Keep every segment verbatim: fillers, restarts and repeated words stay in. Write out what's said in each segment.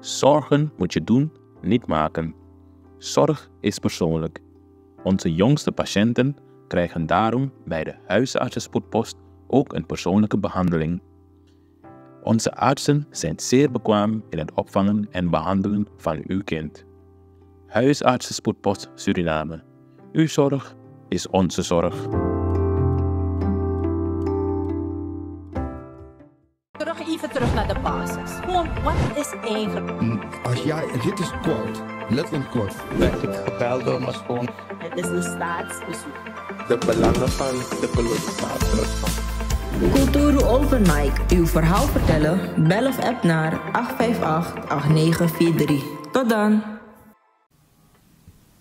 Zorgen moet je doen, niet maken. Zorg is persoonlijk. Onze jongste patiënten krijgen daarom bij de huisartsenspoedpost ook een persoonlijke behandeling. Onze artsen zijn zeer bekwaam in het opvangen en behandelen van uw kind. Huisartsenspoedpost Suriname. Uw zorg is onze zorg. Terug, even terug naar de basis. Gewoon, wat is eigenlijk... Als jij, dit is kort, letterlijk kort. Werd ik gebeld door mijn schoon. Het is een staatsbezoek. De belangen van de kolonisator. Kulturu Open Mic, uw verhaal vertellen? Bel of app naar acht vijf acht, acht negen vier drie. Tot dan!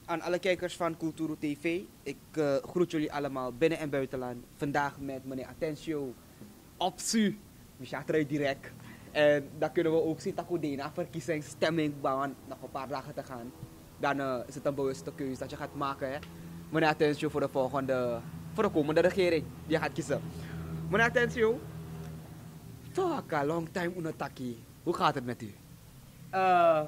Aan alle kijkers van Kulturu T V, ik eh, groet jullie allemaal binnen en buitenland. Vandaag met meneer Atencio Opsu, Michel Trui direct. En dan kunnen we ook zien dat we na verkiezingsstemming, want nog een paar dagen te gaan. Dan eh, is het een bewuste keuze dat je gaat maken, hè. Meneer Atencio, voor de volgende, voor de komende regering die je gaat kiezen. Meneer Atencio, toch een long time unataki. Hoe gaat het met u? Eh,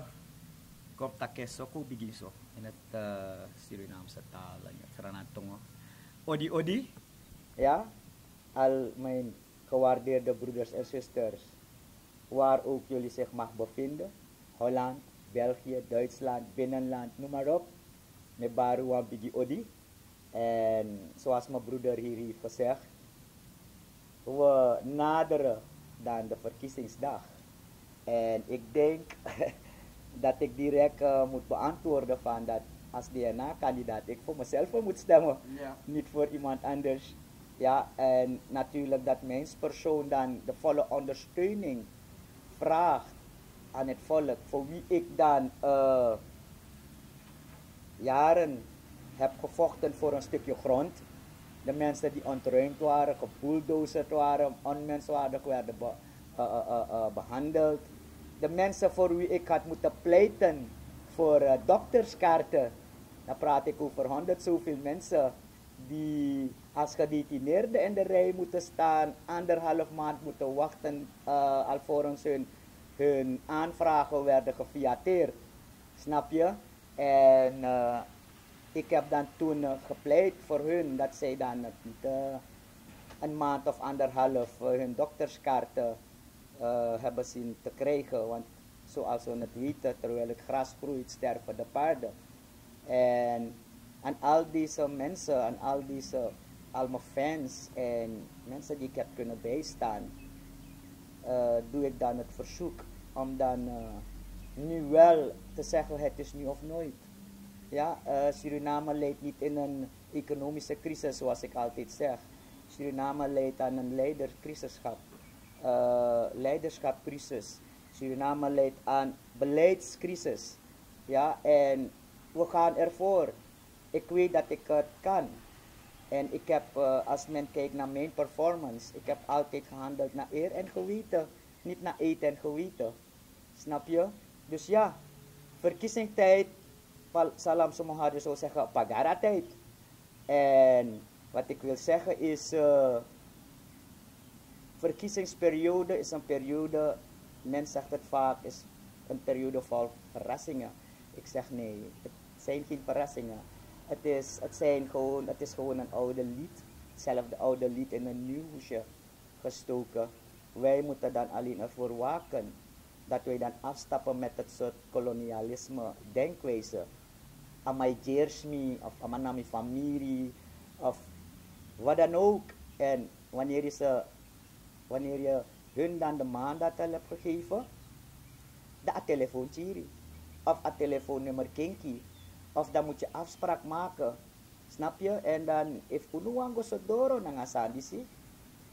Kop taki so, kon bigin so in het eh, Surinaamse taal, in het Sranan tongo. Odi, odi. Ja, al mijn gewaardeerde broeders en zusters, waar ook jullie zich mag bevinden, Holland, België, Duitsland, binnenland, noem maar op. Mi e bari wan bigi odi. En zoals mijn broeder hier heeft gezegd, we naderen dan de verkiezingsdag. En ik denk dat ik direct eh, moet beantwoorden van dat als D N A-kandidaat ik voor mezelf moet stemmen, Ja. niet voor iemand anders. Ja, en natuurlijk dat mijn persoon dan de volle ondersteuning vraagt aan het volk, voor wie ik dan eh, jaren heb gevochten voor een stukje grond. De mensen die ontruimd waren, gebulldozerd waren, onmenswaardig werden be- eh, eh, eh, eh, behandeld. De mensen voor wie ik had moeten pleiten voor eh, dokterskaarten. Dan praat ik over honderd zoveel mensen die als gedetineerden in de rij moeten staan, anderhalf maand moeten wachten eh, alvorens hun, hun aanvragen werden gefiateerd. Snap je? En eh, ik heb dan toen eh, gepleit voor hun dat zij dan eh, niet eh, een maand of anderhalf eh, hun dokterskaarten eh, hebben zien te krijgen. Want zoals we het weten, terwijl het gras groeit, sterven de paarden. En aan al deze mensen, aan al deze, al mijn fans en mensen die ik heb kunnen bijstaan, eh, doe ik dan het verzoek om dan eh, nu wel te zeggen: het is nu of nooit. Ja, eh, Suriname leidt niet in een economische crisis, zoals ik altijd zeg. Suriname leidt aan een leiderschap, eh, leiderschapscrisis. Suriname leidt aan beleidscrisis. Ja, en we gaan ervoor. Ik weet dat ik het kan. En ik heb, eh, als men kijkt naar mijn performance, ik heb altijd gehandeld naar eer en geweten, niet naar eet en geweten. Snap je? Dus ja, verkiezingstijd, pal- salam somo hari zou zeggen, pagaratijd. En wat ik wil zeggen is, eh, verkiezingsperiode is een periode, men zegt het vaak, is een periode vol verrassingen. Ik zeg nee, het zijn geen verrassingen. Het is, het zijn gewoon, het is gewoon een oude lied, hetzelfde oude lied in een nieuw hoesje gestoken. Wij moeten dan alleen ervoor waken dat wij dan afstappen met het soort kolonialisme denkwijze. Amai jersmi of amanami famiri of wat dan ook. En wanneer je, ze, wanneer je hun dan de maandatel hebt gegeven, dan a telefoon tiri. Of a telefoonnummer kinki. Of dan moet je afspraak maken. Snap je? En dan if unu wan go sodoro nanga sandisi,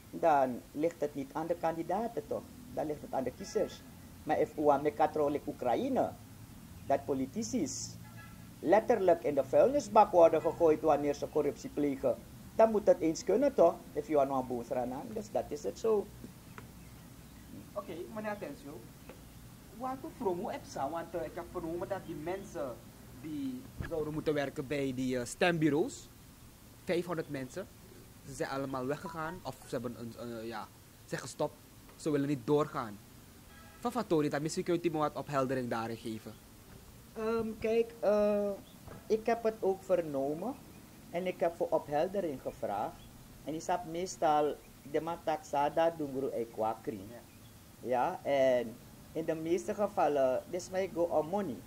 dan ligt het niet aan de kandidaten toch? Dan ligt het aan de kiezers. Maar if wan meka trolik Oekraïne, dat politici letterlijk in de vuilnisbak worden gegooid wanneer ze corruptie plegen, dan moet het eens kunnen toch? If you wan wan boosranan, dus dat is het zo. Oké, meneer Atencio. Wat voor promo heb je? Want eh, ik heb vernomen dat die mensen die zouden moeten werken bij die eh, stembureaus, vijfhonderd mensen, ze zijn allemaal weggegaan of ze hebben een, eh, ja, zijn gestopt. Ze willen niet doorgaan. Fa fa tori dan, misschien kunt u me wat opheldering daarin geven. Ehm, kijk, eh, ik heb het ook vernomen en ik heb voor opheldering gevraagd. En die zat meestal de man taki san a dungru e kwakri. Ja, en in de meeste gevallen, dit is mij go on money.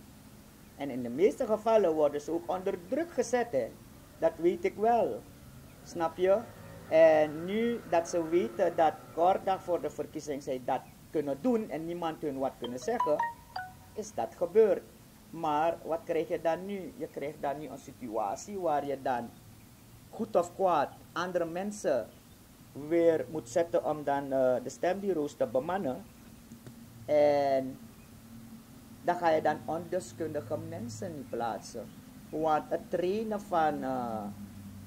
En in de meeste gevallen worden ze ook onder druk gezet, hè. Dat weet ik wel. Snap je? En nu dat ze weten dat kort dag voor de verkiezing zij dat kunnen doen en niemand hun wat kunnen zeggen, is dat gebeurd. Maar wat krijg je dan nu? Je krijgt dan nu een situatie waar je dan goed of kwaad andere mensen weer moet zetten om dan eh, de stembureaus te bemannen. En dan ga je dan ondeskundige mensen niet plaatsen. Want het trainen van eh,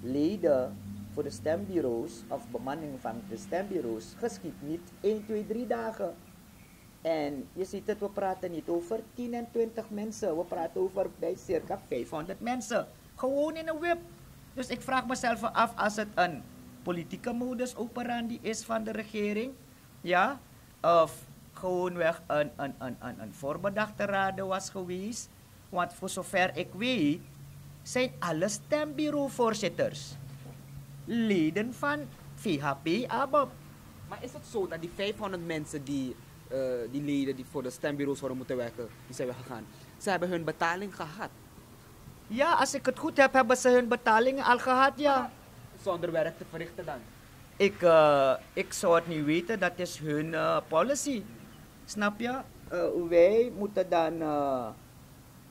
leden voor de stembureaus of bemanning van de stembureaus geschiet niet één, twee, drie dagen. En je ziet het, we praten niet over tien en twintig mensen. We praten over bij circa vijfhonderd mensen. Gewoon in een wip. Dus ik vraag mezelf af als het een politieke modus operandi is van de regering. Ja? Of gewoonweg een, een, een, een, een voorbedachte rade was geweest. Want voor zover ik weet, zijn alle stembureauvoorzitters leden van V H P, ABOP. Maar is het zo dat die vijfhonderd mensen die, eh, die leden die voor de stembureaus worden moeten werken, die zijn weggegaan, ze hebben hun betaling gehad? Ja, als ik het goed heb, hebben ze hun betalingen al gehad, ja. Zonder werk te verrichten dan? Ik, eh, ik zou het niet weten, dat is hun eh, policy. Snap je? Eh, wij moeten dan, eh,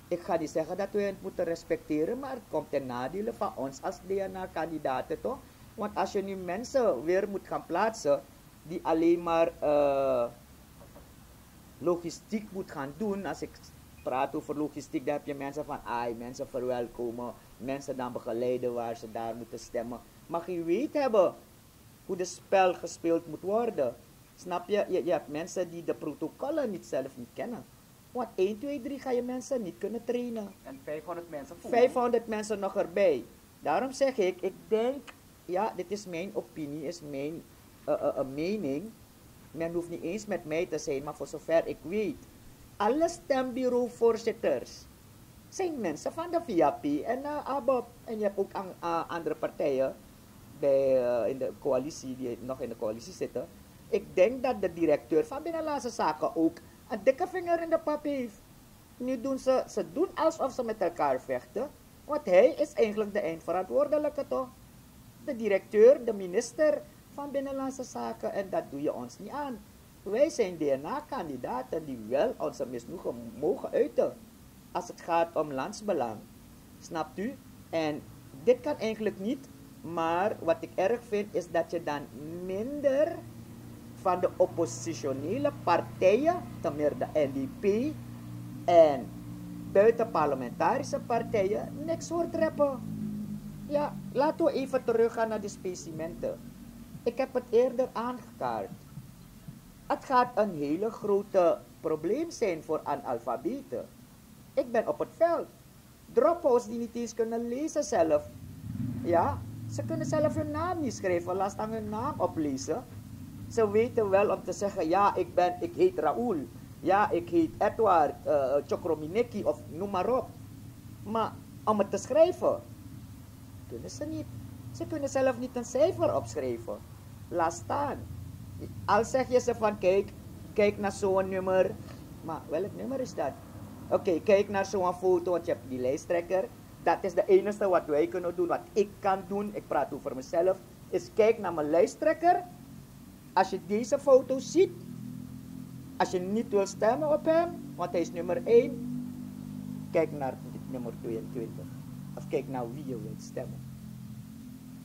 ik ga niet zeggen dat wij het moeten respecteren, maar het komt ten nadele van ons als D N A-kandidaten, toch? Want als je nu mensen weer moet gaan plaatsen die alleen maar eh, logistiek moet gaan doen, als ik praat over logistiek, dan heb je mensen van, ai, mensen verwelkomen, mensen dan begeleiden waar ze daar moeten stemmen. Maar geen weet hebben hoe de spel gespeeld moet worden. Snap je? Je? Je hebt mensen die de protocollen niet zelf niet kennen. Want één, twee, drie ga je mensen niet kunnen trainen. En vijfhonderd mensen voor? Vijfhonderd mensen nog erbij. Daarom zeg ik, ik denk, ja, dit is mijn opinie, is mijn eh, eh, eh, mening. Men hoeft niet eens met mij te zijn, maar voor zover ik weet, alle stembureauvoorzitters zijn mensen van de V H P en eh, ABOP. En je hebt ook an- eh, andere partijen bij, eh, in de coalitie, die nog in de coalitie zitten. Ik denk dat de directeur van Binnenlandse Zaken ook een dikke vinger in de pap heeft. Nu doen ze, ze doen alsof ze met elkaar vechten, want hij is eigenlijk de eindverantwoordelijke, toch? De directeur, de minister van Binnenlandse Zaken, en dat doe je ons niet aan. Wij zijn D N A-kandidaten die wel onze misnoegen mogen uiten als het gaat om landsbelang. Snapt u? En dit kan eigenlijk niet, maar wat ik erg vind is dat je dan minder van de oppositionele partijen, ten meer de N D P en buitenparlementarische partijen, niks hoort reppen. Ja, laten we even teruggaan naar die specimenten. Ik heb het eerder aangekaart. Het gaat een hele grote probleem zijn voor analfabeten. Ik ben op het veld. Dropouts die niet eens kunnen lezen zelf. Ja, ze kunnen zelf hun naam niet schrijven, laat staan hun naam oplezen. Ze weten wel om te zeggen, ja, ik ben, ik heet Raoul. Ja, ik heet Edward, uh, Chokromineki of noem maar op. Maar om het te schrijven, kunnen ze niet. Ze kunnen zelf niet een cijfer opschrijven. Laat staan. Al zeg je ze van, kijk, kijk naar zo'n nummer. Maar welk nummer is dat? Oké, kijk naar zo'n foto, want je hebt die lijsttrekker. Dat is de enige wat wij kunnen doen, wat ik kan doen. Ik praat over mezelf. Is kijk naar mijn lijsttrekker. Als je deze foto ziet, als je niet wil stemmen op hem, want hij is nummer één, kijk naar nummer tweeëntwintig. Of kijk naar wie je wilt stemmen.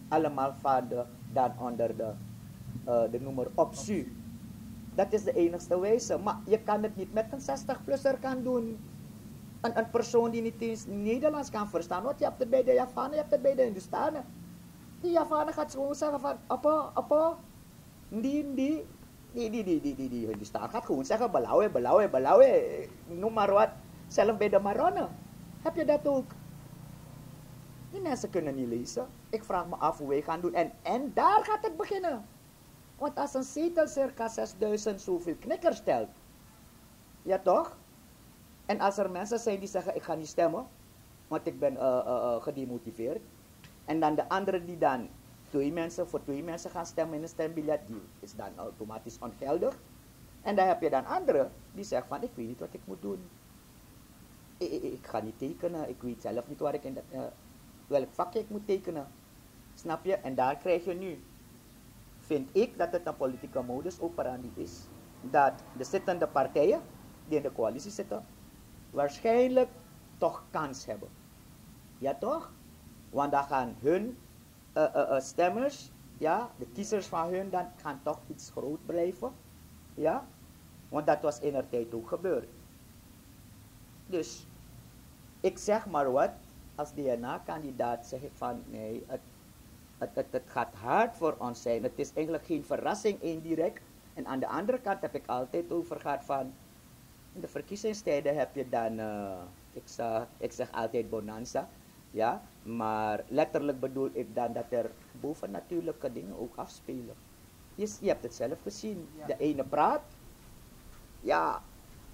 Allemaal van de, dan onder de, eh, de noemer optie. Dat is de enigste wijze. Maar je kan het niet met een zestig-plusser kan doen. Een, een persoon die niet eens Nederlands kan verstaan. Want je hebt het bij de Javanen, je hebt het bij de Hindustanen. Die Javanen gaat gewoon zeggen van, apa, apa, ndi, ndi. Die, die, die, die, die, die Hindustan gaat gewoon zeggen, belawe, belawe, belawe. Noem maar wat. Zelf bij de Marone heb je dat ook. Die mensen kunnen niet lezen. Ik vraag me af hoe wij gaan doen. En, en daar gaat het beginnen. Want als een zetel circa zesduizend zoveel knikkers telt, Ja, toch? En als er mensen zijn die zeggen: "Ik ga niet stemmen, want ik ben eh, eh, eh, gedemotiveerd." En dan de anderen die dan twee mensen, voor twee mensen gaan stemmen in een stembiljet, die is dan automatisch ongeldig. En dan heb je dan anderen die zeggen van: "Ik weet niet wat ik moet doen. Ik, ik, ik ga niet tekenen, ik weet zelf niet waar ik in dat, eh, welk vakje ik moet tekenen." Snap je? En daar krijg je nu, vind ik, dat het een politieke modus operandi is. Dat de zittende partijen die in de coalitie zitten, waarschijnlijk toch kans hebben. Ja, toch? Want dan gaan hun eh, eh, eh, stemmers, ja, de kiezers van hun, dan gaan toch iets groot blijven. Ja? Want dat was in de tijd ook gebeurd. Dus ik zeg maar wat, als D N A-kandidaat zeg ik van: "Nee, het, het, het, het gaat hard voor ons zijn." Het is eigenlijk geen verrassing, indirect. En aan de andere kant heb ik altijd over gehad van: "In de verkiezingstijden heb je dan, eh, ik, zeg, ik zeg altijd bonanza, ja, maar letterlijk bedoel ik dan dat er bovennatuurlijke dingen ook afspelen." Je, je hebt het zelf gezien. De ene praat, ja,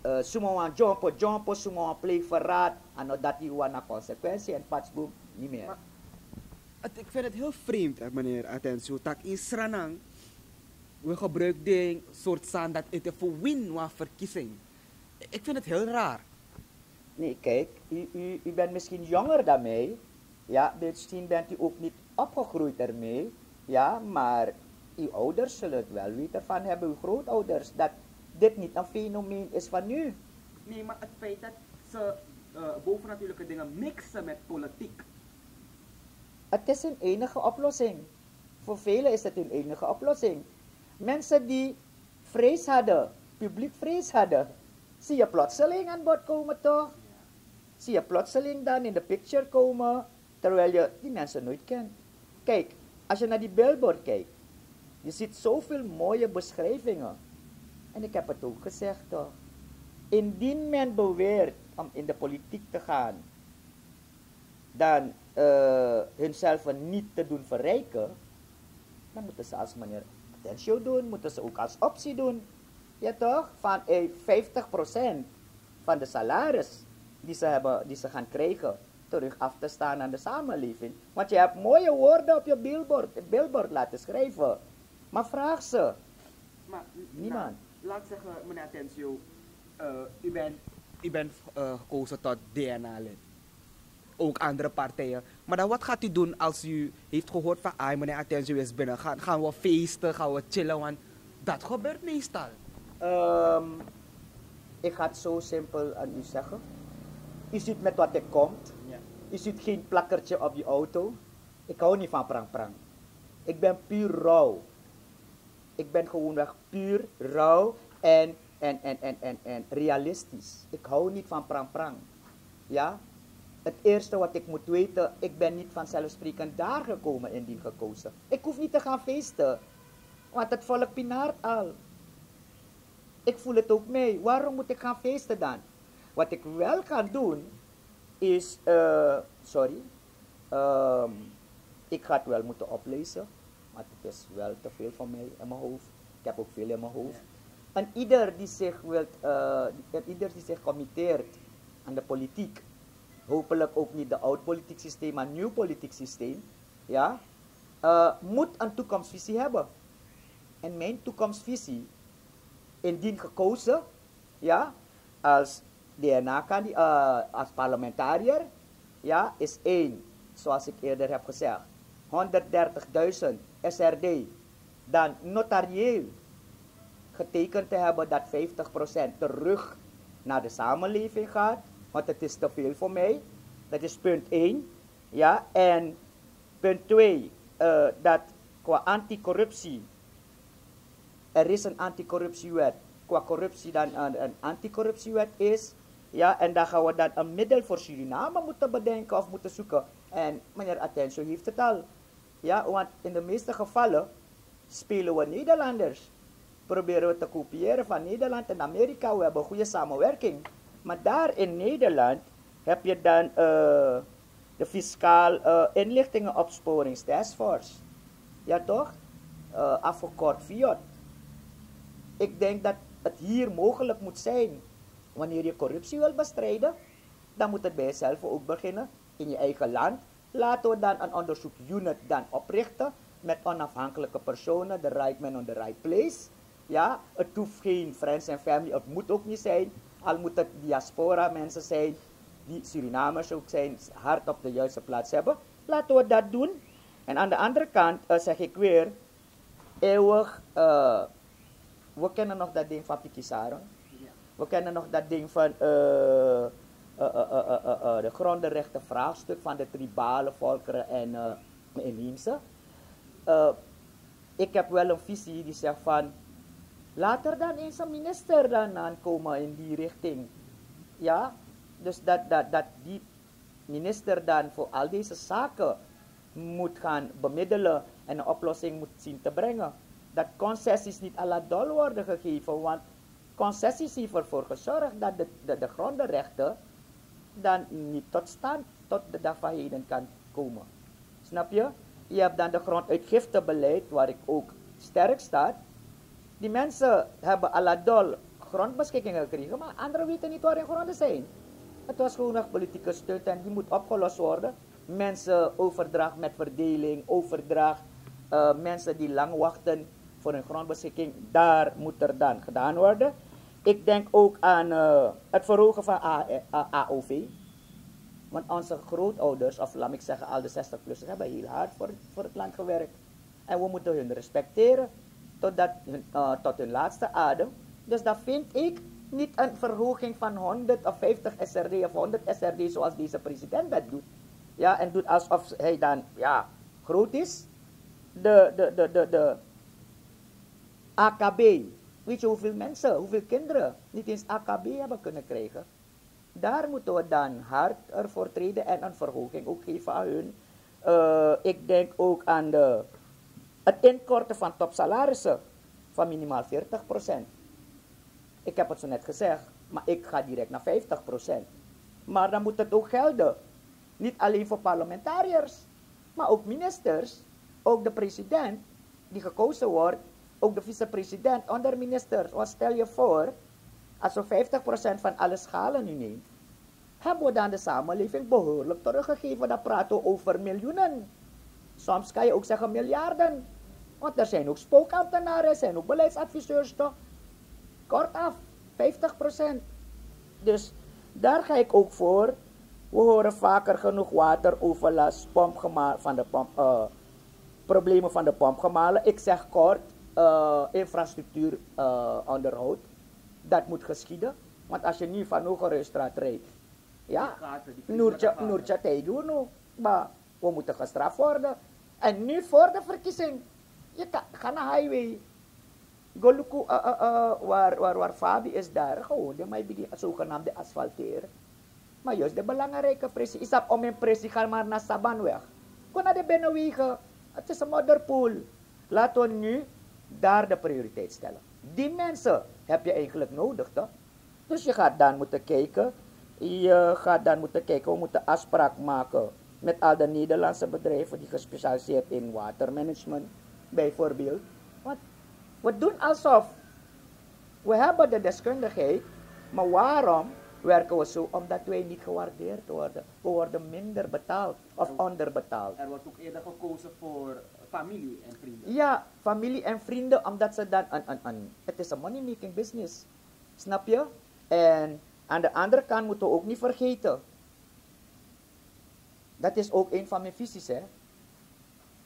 eh, suma wan jumpo, jumpo, suma wan pleeg verraad, en dat die wan consequentie en patsboom niet meer. Maar het, ik vind het heel vreemd, hè, meneer Atencio, dat in Sranang we gebruiken ding soort sand dat het voor win wan verkiezing. Ik vind het heel raar. Nee, kijk, u, u, u bent misschien jonger dan mij. Ja, misschien bent u ook niet opgegroeid ermee. Ja, maar uw ouders zullen het wel weten van hebben, uw grootouders, dat dit niet een fenomeen is van nu. Nee, maar het feit dat ze eh, bovennatuurlijke dingen mixen met politiek. Het is hun enige oplossing. Voor velen is het hun enige oplossing. Mensen die vrees hadden, publiek vrees hadden, zie je plotseling aan bod komen, toch? Zie je plotseling dan in de picture komen, terwijl je die mensen nooit kent. Kijk, als je naar die billboard kijkt, je ziet zoveel mooie beschrijvingen. En ik heb het ook gezegd, toch? Indien men beweert om in de politiek te gaan, dan eh, hunzelf niet te doen verrijken, dan moeten ze als meneer Atencio doen, moeten ze ook als optie doen. Ja, toch? Van eh, vijftig procent van de salaris die ze, hebben, die ze gaan krijgen, terug af te staan aan de samenleving. Want je hebt mooie woorden op je billboard, billboard laten schrijven. Maar vraag ze. Maar, niemand. Nou, laat zeggen, meneer Atencio, eh, u bent, u bent eh, gekozen tot D N A-lid. Ook andere partijen. Maar dan wat gaat u doen als u heeft gehoord van: "Ai, meneer Atencio is binnen"? Gaan, gaan we feesten, gaan we chillen? Want dat gebeurt meestal. Ehm, ik ga het zo simpel aan u zeggen. U ziet met wat ik kom. Ja. U ziet geen plakkertje op die auto. Ik hou niet van prang prang. Ik ben puur rauw. Ik ben gewoonweg puur rauw en, en, en, en, en, en realistisch. Ik hou niet van prang prang. Ja? Het eerste wat ik moet weten, ik ben niet vanzelfsprekend daar gekomen indien gekozen. Ik hoef niet te gaan feesten, want het volk pinaart al. Ik voel het ook mee. Waarom moet ik gaan feesten dan? Wat ik wel kan doen, is, eh, sorry, ehm, ik ga het wel moeten oplezen, want het is wel te veel voor mij in mijn hoofd. Ik heb ook veel in mijn hoofd. En ieder die zich wilt, eh, en ieder die zich committeert aan de politiek, hopelijk ook niet de oud politiek systeem, maar nieuw politiek systeem, ja, eh, moet een toekomstvisie hebben. En mijn toekomstvisie, indien gekozen, ja, als D N A-kandidaat, eh, als parlementariër, ja, is één, zoals ik eerder heb gezegd, honderddertigduizend S R D, dan notarieel getekend te hebben dat vijftig procent terug naar de samenleving gaat, want het is te veel voor mij. Dat is punt één. Ja, en punt twee, eh, dat qua anticorruptie, er is een anticorruptiewet. Qua corruptie dan een, een anticorruptiewet is. Ja, en dan gaan we dan een middel voor Suriname moeten bedenken of moeten zoeken. En meneer Atencio heeft het al. Ja, want in de meeste gevallen spelen we Nederlanders. Proberen we te kopiëren van Nederland en Amerika. We hebben goede samenwerking. Maar daar in Nederland heb je dan eh, de Fiscaal eh, Inlichtingenopsporingstaskforce. Ja, toch? Eh, afgekort FIOD. Ik denk dat het hier mogelijk moet zijn Wanneer je corruptie wil bestrijden, dan moet het bij jezelf ook beginnen, in je eigen land. Laten we dan een onderzoeksunit dan oprichten met onafhankelijke personen, the right man on the right place. Ja, het hoeft geen friends en family, het moet ook niet zijn. Al moet het diaspora mensen zijn, die Surinamers ook zijn, hart op de juiste plaats hebben. Laten we dat doen. En aan de andere kant, eh, zeg ik weer, eeuwig, eh, we kennen nog dat ding van Pikisarang. We kennen nog dat ding van, eh, eh, eh, eh, eh, eh, eh, de grondenrechtenvraagstuk van de tribale volkeren en, eh, inheemse. Eh, ik heb wel een visie die zegt van, laat er dan eens een minister dan aankomen in die richting. Ja, dus dat, dat, dat die minister dan voor al deze zaken moet gaan bemiddelen en een oplossing moet zien te brengen. Dat concessies niet à la dol worden gegeven, want concessies heeft ervoor gezorgd dat de, de, de grondenrechten dan niet tot stand tot de dag van heden kan komen. Snap je? Je hebt dan de gronduitgiftebeleid, waar ik ook sterk sta. Die mensen hebben à la dol grondbeschikkingen gekregen, maar anderen weten niet waar hun gronden zijn. Het was gewoonweg politieke stunt en die moet opgelost worden. Mensen overdracht met verdeling, overdracht, eh, mensen die lang wachten voor hun grondbeschikking, daar moet er dan gedaan worden. Ik denk ook aan, eh, het verhogen van A-, A-, A O V. Want onze grootouders, of laat ik zeggen al de zestig-plussers, hebben heel hard voor, voor het land gewerkt. En we moeten hun respecteren tot, dat hun, eh, tot hun laatste adem. Dus dat vind ik niet een verhoging van honderdvijftig S R D of honderd S R D zoals deze president dat doet. Ja, en doet alsof hij dan, ja, groot is. De, de, de, de, de A K B. Weet je hoeveel mensen, hoeveel kinderen niet eens A K B hebben kunnen krijgen? Daar moeten we dan hard ervoor treden en een verhoging ook geven aan hun. Eh, ik denk ook aan de, het inkorten van topsalarissen van minimaal veertig procent. Ik heb het zo net gezegd, maar ik ga direct naar vijftig procent. Maar dan moet het ook gelden. Niet alleen voor parlementariërs, maar ook ministers, ook de president die gekozen wordt, ook de vicepresident, onderministers. Want stel je voor, als we vijftig procent van alle schalen nu nemen, hebben we dan de samenleving behoorlijk teruggegeven. Dan praten we over miljoenen. Soms kan je ook zeggen miljarden. Want er zijn ook spookambtenaren, er zijn ook beleidsadviseurs, toch? Kortaf, vijftig procent. Dus daar ga ik ook voor. We horen vaker genoeg wateroverlast, pompgema-, van de pomp, eh, problemen van de pompgemalen. Ik zeg kort, eh, infrastructuur, eh, onderhoud. Dat moet geschieden. Want als je nu van Hoge Ruistraat rijdt, ja, Noertje, Noertje Tijgunu, maar we moeten gestraft worden. En nu voor de verkiezing, je kan, ga naar highway. Go luku, eh, eh, eh, waar, waar, waar Fabi is daar. Gewoon, de mij begin zogenaamd asfalteren. Maar juist de belangrijke presi, isap om in presi gaan maar naar Sabanweg. Go naar de binnenwegen. Het is een modderpoel. Laten we nu daar de prioriteit stellen. Die mensen heb je eigenlijk nodig, toch? Dus je gaat dan moeten kijken, je gaat dan moeten kijken, we moeten afspraak maken met al de Nederlandse bedrijven die gespecialiseerd in watermanagement, bijvoorbeeld. Want we doen alsof we hebben de deskundigheid, maar waarom werken we zo? Omdat wij niet gewaardeerd worden. We worden minder betaald of onderbetaald. Er wordt ook eerder gekozen voor familie en vrienden. Ja, familie en vrienden, omdat ze dan een, een, een, het is een money-making business. Snap je? En aan de andere kant moeten we ook niet vergeten, dat is ook een van mijn visies, hè.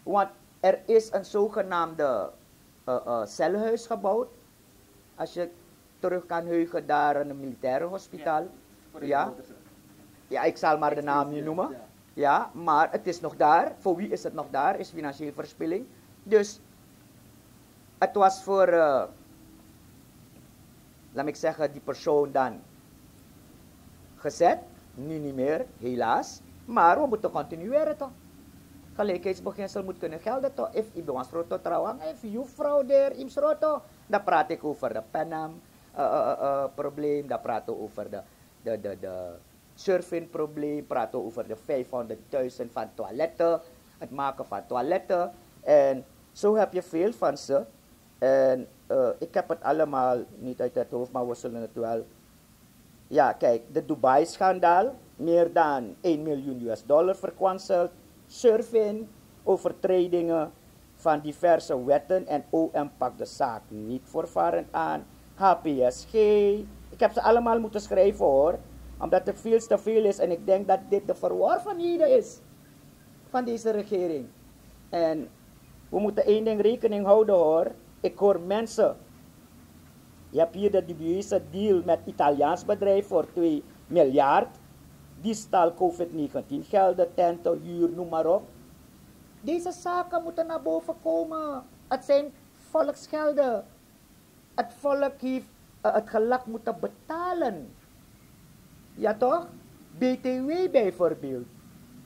Want er is een zogenaamde, eh, eh, celhuis gebouwd. Als je terug kan heugen daar in het militaire hospitaal. Ja, ja, ik zal maar de naam niet noemen. Ja, maar het is nog daar. Voor wie is het nog daar? Is financieel verspilling. Dus het was voor, eh, laat ik zeggen, die persoon dan gezet. Nu niet meer, helaas. Maar we moeten continueren, toch? Gelijkheidsbeginsel moet kunnen gelden, toch? If iemand sroto trouwens, if you fraudeer, im sroto, dan praat ik over de Panam, eh, eh, eh, eh, probleem, dan praten we over de, de, de, de surfing probleem, praten we over de vijfhonderdduizend van toiletten, het maken van toiletten. En zo heb je veel van ze. En, eh, ik heb het allemaal niet uit het hoofd, maar we zullen het wel, Ja, kijk, de Dubai-schandaal, meer dan één miljoen U S dollar verkwanseld, surfing, overtredingen van diverse wetten en O M pakt de zaak niet voorvarend aan. H P S G, ik heb ze allemaal moeten schrijven hoor, omdat het veel te veel is en ik denk dat dit de verworvenheden is van deze regering. En we moeten één ding rekening houden hoor. Ik hoor mensen. Je hebt hier de dubieuze deal met Italiaans bedrijf voor twee miljard. Diefstal, covid negentien gelden, tenten, huur, noem maar op. Deze zaken moeten naar boven komen. Het zijn volksgelden. Het volk heeft eh, het gelak moeten betalen. Ja toch? B T W bijvoorbeeld.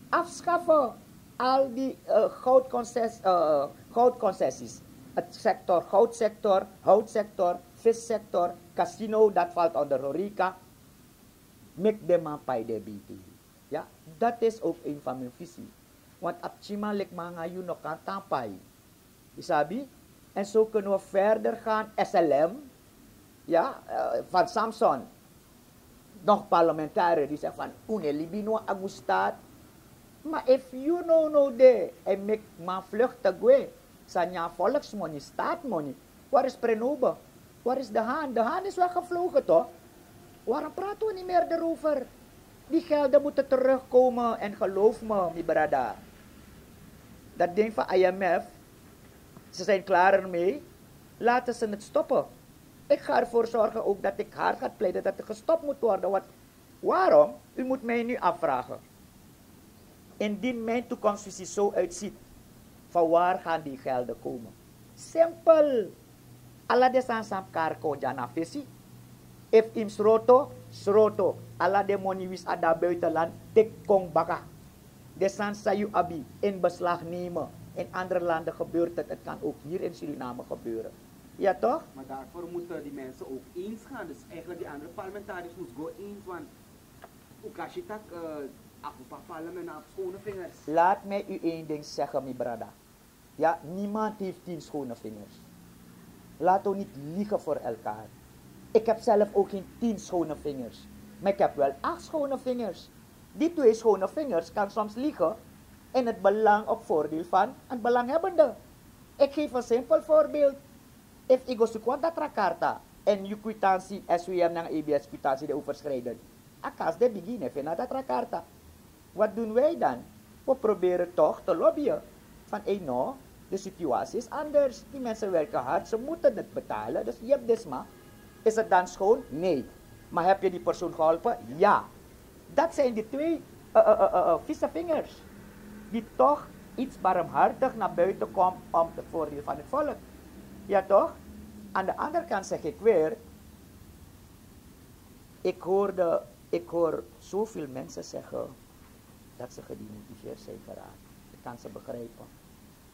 Afschaffen al die eh, goudconcess- eh, goudconcessies. Het sector, goudsector, houtsector, vissector, casino, dat valt onder horeca. Make them man pay de B T W. Ja, dat is ook een van mijn visie. Want a pikinman leki mi nanga yu no kan tan pai. Yu sabi? En zo kunnen we verder gaan. S L M, ja, eh, van Samson. Nog parlementariër die zegt van un e libi ini wan agu staat. Maar if you no no de en meki man vluchten gwe, san nyan volksmoney, staatmoney, waar is Prenobe? Waar is De Haan? De Haan is weggevlogen toch? Waarom praten we niet meer erover? Die gelden moeten terugkomen en geloof me, mi brada, dat ding van I M F, ze zijn klaar ermee. Laten ze het stoppen. Ik ga ervoor zorgen ook dat ik hard ga pleiten dat het gestopt moet worden. Want waarom? U moet mij nu afvragen. Indien mijn toekomstvisie zo uitziet, van waar gaan die gelden komen? Simpel. Ala den sani san mi kari kon dya na fesi. Efu yu mus sroto, sroto. Ala den moni winsi a de na buitenland, teki kon baka. Den sani san yu abi in beslag nemen. In andere landen gebeurt het, het kan ook hier in Suriname gebeuren. Ja toch? Maar daarvoor moeten die mensen ook eens gaan. Dus eigenlijk die andere parlementariërs moeten go eens, want u kan zien dat uh, Afupa parlement na schone vingers. Laat mij u één ding zeggen, mi brada. Ja, niemand heeft tien schone vingers. Laten we niet liegen voor elkaar. Ik heb zelf ook geen tien schone vingers. Maar ik heb wel acht schone vingers. Die twee schone vingers kan soms liggen in het belang of voordeel van een belanghebbende. Ik geef een simpel voorbeeld. Efu yu go suku wan datra karta, en yu kwitansi, S W M nanga A B S kwitansi de overschrijden, a kas de bigi yu no e feni a datra karta. Wat doen wij dan? We proberen toch te lobbyen. Van ei no, de situatie is anders. Die mensen werken hard, ze moeten het betalen. Dus yu yepi den sma. Is het dan schoon? Nee. Maar heb je die persoon geholpen? Ja. Dat zijn die twee uh, uh, uh, uh, vieze vingers die toch iets barmhartig naar buiten komt om het voordeel van het volk. Ja toch? Aan de andere kant zeg ik weer, ik hoorde, ik hoor zoveel mensen zeggen dat ze gedemotiveerd zijn geraakt. Ik kan ze begrijpen.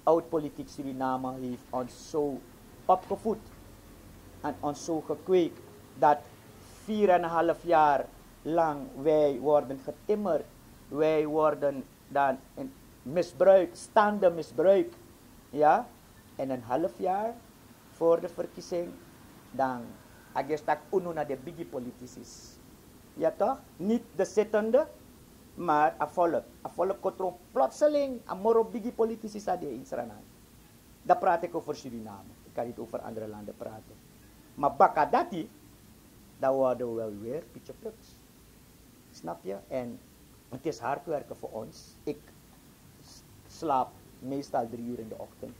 Oud-politiek Suriname heeft ons zo opgevoed en ons zo gekweekt dat vier en een half jaar lang wij worden getimmerd. Wij worden dan in misbruik, standen misbruik. Ja? En een half jaar voor de verkiezing, dan a gesi taki unu na den bigi politici. Ja toch? Niet de zittende, maar a volk. A volk kon tron plotseling, a moro bigi politici san de in Sranan. Dan praat ik over Suriname. Ik kan niet over andere landen praten. Maar baka dati, dan worden we wel weer pietje puks. Snap je? En het is hard werken voor ons. Ik s- slaap meestal drie uur in de ochtend.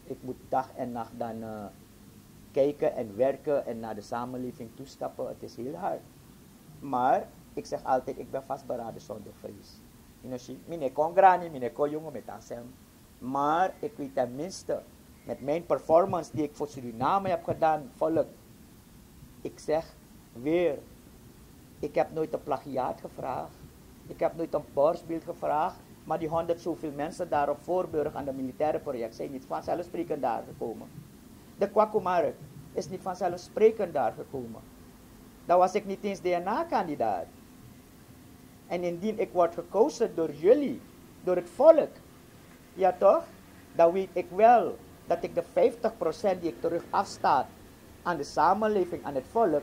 Ik moet dag en nacht dan eh, kijken en werken en naar de samenleving toestappen. Het is heel hard. Maar ik zeg altijd, ik ben vastberaden zonder vrees. You know, mi no e kon grani, mi no e kon yongu, mi e tan sem. Maar ik weet tenminste, met mijn performance die ik voor Suriname heb gedaan, volk, ik zeg weer, ik heb nooit een plagiaat gevraagd. Ik heb nooit een borstbeeld gevraagd. Maar die honderd zoveel mensen daar op Voorburg aan de militaire project zijn niet vanzelfsprekend daar gekomen. De Kwaku Markt is niet vanzelfsprekend daar gekomen. Dan was ik niet eens D N A-kandidaat. En indien ik word gekozen door jullie, door het volk, ja toch, dan weet ik wel dat ik de vijftig procent die ik terug afsta aan de samenleving, aan het volk,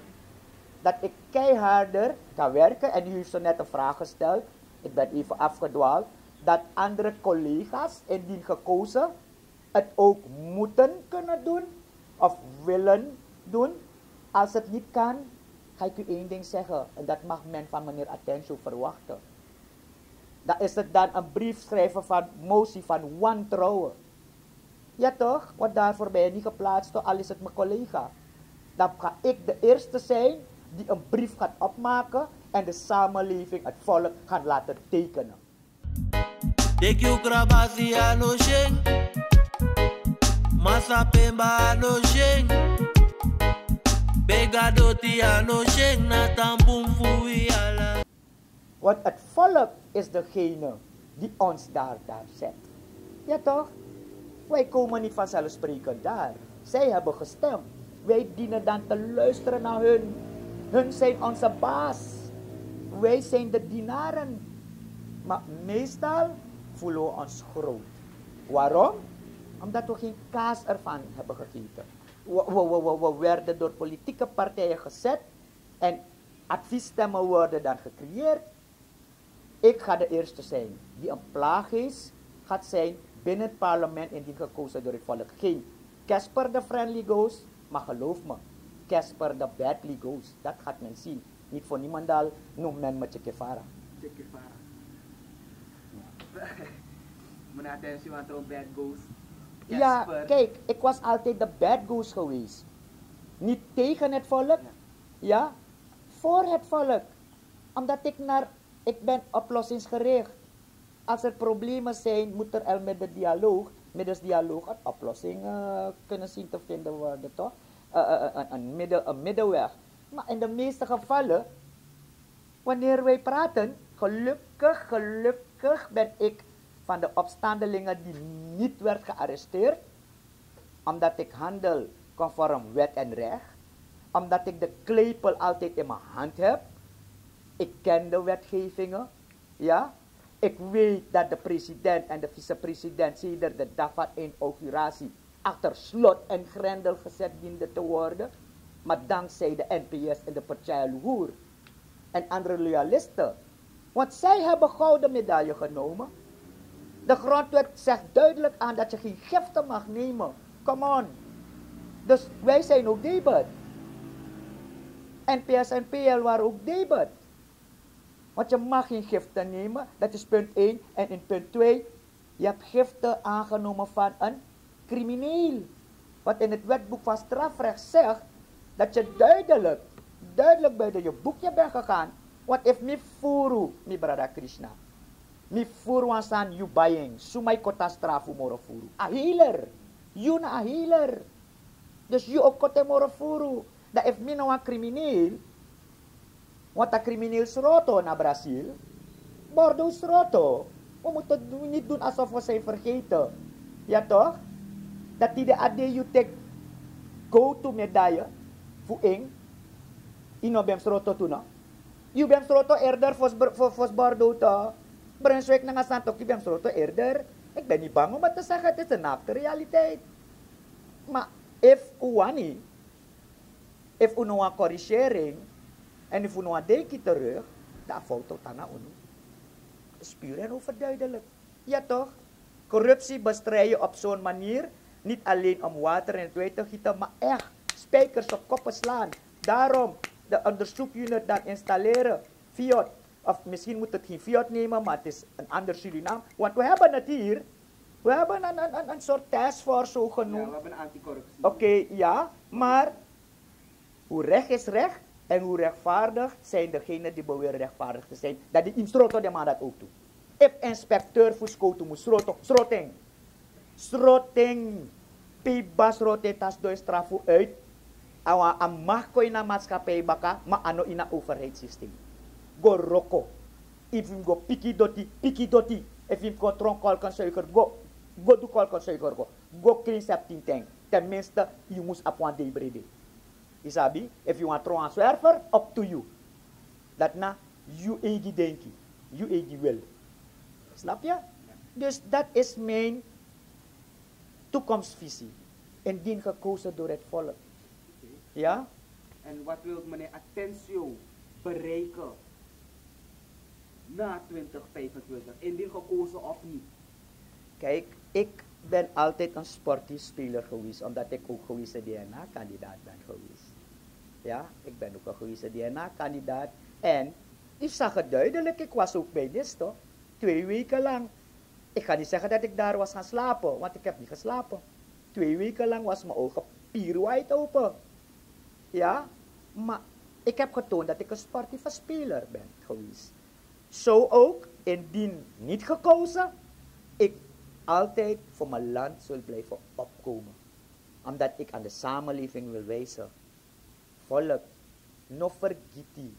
Dat ik keiharder kan werken. En u heeft zo net een vraag gesteld. Ik ben even afgedwaald. Dat andere collega's, indien gekozen, het ook moeten kunnen doen of willen doen. Als het niet kan, ga ik u één ding zeggen. En dat mag men van meneer Attention verwachten. Dan is het dan een brief schrijven van motie van wantrouwen. Ja toch? Want daarvoor ben je niet geplaatst, toch? Al is het mijn collega. Dan ga ik de eerste zijn die een brief gaat opmaken en de samenleving, het volk, gaan laten tekenen. Teki u krabasi a no shen. Masa pemba a no shen. Bega doti a no shen. Na tan bun fu wi ala. Want het volk is degene die ons daar, daar zet. Ja toch? Wij komen niet vanzelfsprekend daar. Zij hebben gestemd. Wij dienen dan te luisteren naar hun. Hun zijn onze baas. Wij zijn de dienaren. Maar meestal voelen we ons groot. Waarom? Omdat we geen kaas ervan hebben gegeten. We, we, we, we, we werden door politieke partijen gezet en adviesstemmen worden dan gecreëerd. Ik ga de eerste zijn die een plaaggeest gaat zijn binnen het parlement indien gekozen door het volk. Geen Casper de Friendly Ghost, maar geloof me, Casper de Badly Ghost. Dat gaat men zien. Niet voor niemendal noemt men me Che Guevara. Che Guevara. Meneer Attention, want een bad ghost. Ja, Casper. Kijk, ik was altijd de bad ghost geweest. Niet tegen het volk, ja, voor het volk. Omdat ik naar, ik ben oplossingsgericht. Als er problemen zijn, moet er al met de dialoog, middels dialoog, een oplossing eh, kunnen zien te vinden worden, toch? Eh, eh, eh, een, een, middel, een middenweg. Maar in de meeste gevallen, wanneer wij praten, gelukkig, gelukkig ben ik van de opstandelingen die niet werd gearresteerd, omdat ik handel conform wet en recht, omdat ik de klepel altijd in mijn hand heb. Ik ken de wetgevingen, ja. Ik weet dat de president en de vicepresident sedert de dag van inauguratie achter slot en grendel gezet dienden te worden. Maar dankzij de N P S en de Percaya Luhur en andere loyalisten. Want zij hebben gouden medaille genomen. De grondwet zegt duidelijk aan dat je geen giften mag nemen. Come on. Dus wij zijn ook debet. N P S en P L waren ook debet. Want je mag geen giften nemen. Dat is punt één. En in punt twee, je hebt giften aangenomen van een crimineel. Wat in het wetboek van strafrecht zegt dat je duidelijk, duidelijk buiten je boekje bent gegaan. Want if mi furu, mi brada Krishna, mi furu wan sani yu baying, suma yu koti a strafu moro furu? A heler. Yu na a heler. Dus yu o koti en moro furu. Dan efu mi na wan krimineel, want a krimineel sroto na Brazil, Bordeaux sroto. We moeten niet doen alsof we zijn vergeten. Ja toch? Dat die de A D U tik go to medaille fu ing. Ino ben sroto tu no. Yu ben sroto eerder fos Bordeaux to. Brunswijk nanga Santoki ben sroto eerder. Ik ben niet bang om het te zeggen, het is een naakte realiteit. Maar if u wani, if u no wan corrigering, en if u no wan denki terug, dan foto tana unu. Spuur en overduidelijk. Ja toch? Corruptie bestrijden op zo'n manier, niet alleen om water in het wijn te gieten, maar echt spijkers op koppen slaan. Daarom de onderzoekunit dan installeren, Fiot. Of misschien moet het geen Fiot nemen, maar het is een ander Suriname. Want we hebben het hier. We hebben een, een, een, een soort taskforce zo genoemd. Ja, we hebben een anticorruptie. Oké, ja, maar hoe recht is recht en hoe rechtvaardig zijn degenen die beweren rechtvaardig te zijn, dat die in sroto de man dat ook doet. If inspecteur fu skotu mu sroto, sroting. Sroting. Pe yu basi sroto e tan sidon e strafu uit. A wan a mag kon ini a maatskappij baka, ma a no ini a overheidssysteem. Go wroko. Efu yu mus go piki doti, piki doti. Efu yu mus kon tron kolkensuiker, go. Go du kolkensuiker go. Go krin septin ten. Ten minste yu mus abi wan dei brede. Yu sabi, efu yu wani tron wan zwerver, up to you. Dati na yu eigi denki, yu eigi wil. Snap je? Dus dat is mijn toekomstvisie. Indien gekozen door het volk. Ja? En wat wil meneer Atencio bereiken na twintig vijfentwintig, indien gekozen of niet? Kijk, ik ben altijd een sportief speler geweest, omdat ik ook geweest een D N A-kandidaat ben geweest. Ja, ik ben ook een geweest D N A-kandidaat. En u zag het duidelijk, ik was ook bij Nisto. Twee weken lang. Ik ga niet zeggen dat ik daar was gaan slapen, want ik heb niet geslapen. Twee weken lang was mijn ogen pier wijd open. Ja, maar ik heb getoond dat ik een sportieve speler ben geweest. Zo ook, indien niet gekozen, ik altijd voor mijn land zul blijven opkomen. Omdat ik aan de samenleving wil wijzen: volk, no fergiti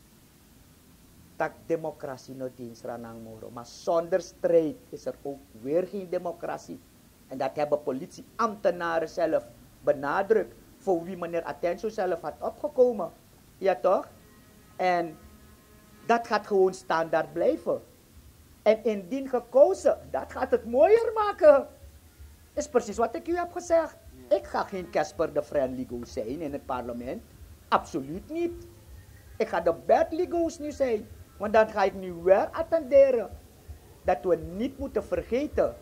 tak' democratie no de ini Sranan moro. Maar zonder strijd is er ook weer geen democratie. En dat hebben politieambtenaren zelf benadrukt, voor wie meneer Atencio zelf had opgekomen. Ja, toch? En dat gaat gewoon standaard blijven. En indien gekozen, dat gaat het mooier maken. Is precies wat ik u heb gezegd. Ik ga geen Casper de Friendly Ghost zijn in het parlement. Absoluut niet. Ik ga de Bradley Ghost nu zijn. Want dan ga ik nu weer attenderen dat we niet moeten vergeten.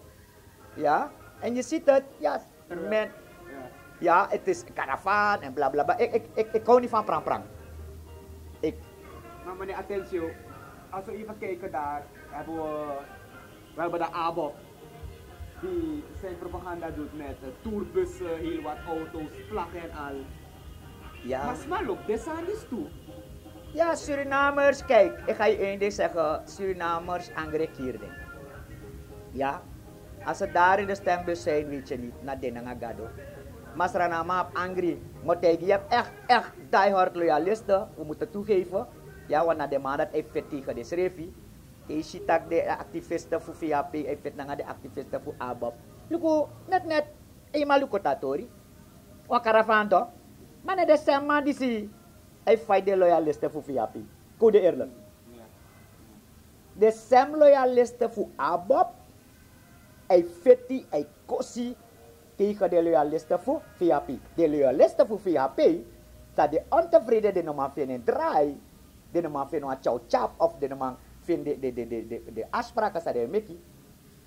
Ja? En je ziet het, ja, men, ja, het is karavaan en bla bla bla. Ik, ik, ik, ik hou niet van prang prang. Ik. Maar meneer Atencio, als we even kijken daar, hebben we, we hebben de ABOP die zijn propaganda doet met eh, tourbussen, heel wat auto's, vlaggen en al. Ja. Maar smal ook, de sandis toe. Ja, Surinamers, kijk, ik ga je één ding zeggen. Surinamers angry kirding. Ja, als ze daar in de stembus zijn, weet je niet, na den nanga gado. Maar Sranama heb angry. Motegi, je hebt echt, echt diehard loyalisten, we moeten toegeven. Ja, want na de man dat hij fit tegen de srefi. Hij ziet dat de activisten voor V H P, hij fit nanga de activisten voor ABOP. Luku, net net, eenmaal luku tatori. Wan karavaan toch? Maar net de stem man die zie, hij fight de loyalisten voor V H P. Code eerlijk. De sem loyalisten fu ABOP, hij feti, hij kosi tegen de loyalisten fu V H P. De loyalisten fu V H P, dat de ontevreden de no man vinden draai, de no man vinden wan tjau tjap of de no man vinden de, de, de, de, de afspraken sa de meki.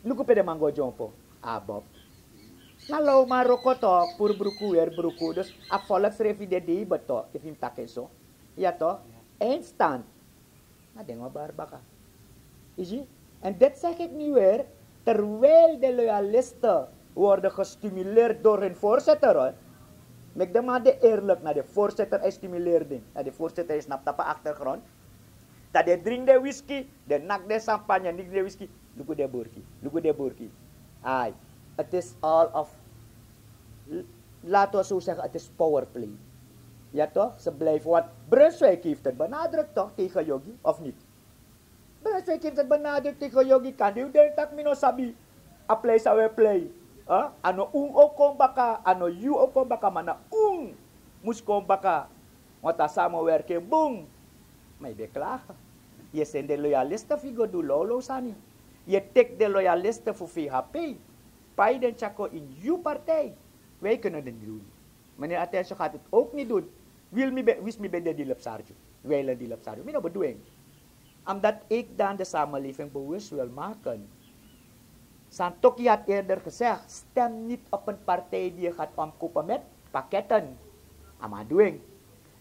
Luku pe de man go jumpo, ABOP. Na lo man roko toch, puru bruku, weri bruku. Dus a volk srefi de dei beto, efu yu taki en so. Ja toch? Eindstand. Na den wan bari baka. Yu si? En dit zeg ik nu weer, terwijl de loyalisten worden gestimuleerd door hun voorzitter, hoor. Meki de man de eerlijk, na de voorzitter hij stimuleert den. Na de voorzitter hij snapt op de achtergrond. Dat de drink de whisky, de nak de champagne, niks de whisky. Luku de burki, luku de burki. Ai, het is all of, l-, laten we zo zeggen, het is powerplay. Ja toch? Ze blijven, want Brunswijk heeft het benadrukt toch tegen Yogi, of niet? Brunswijk heeft het benadrukt tegen Yogi, kan die denkt dat mi no sabi. A plei sa we plei. Huh? A no un o kon baka, a no yu o kon baka, ma na un mus kon baka. Want a samenwerking bun. Maar je bent klagen. Je zijn de loyalisten fu go do lolo sani. Je tik de loyalisten voor V H P. Pai den tjako in yu partij. Wij kunnen het niet doen. Meneer Attention gaat het ook niet doen. Wil mi be, wis mi be de dilep sarju. Wijlen dilep sarju. Mi no bedoeling. Omdat ik dan de samenleving bewust wil maken. Santoki had eerder gezegd, stem niet op een partij die je gaat omkopen met pakketten. Amaduing.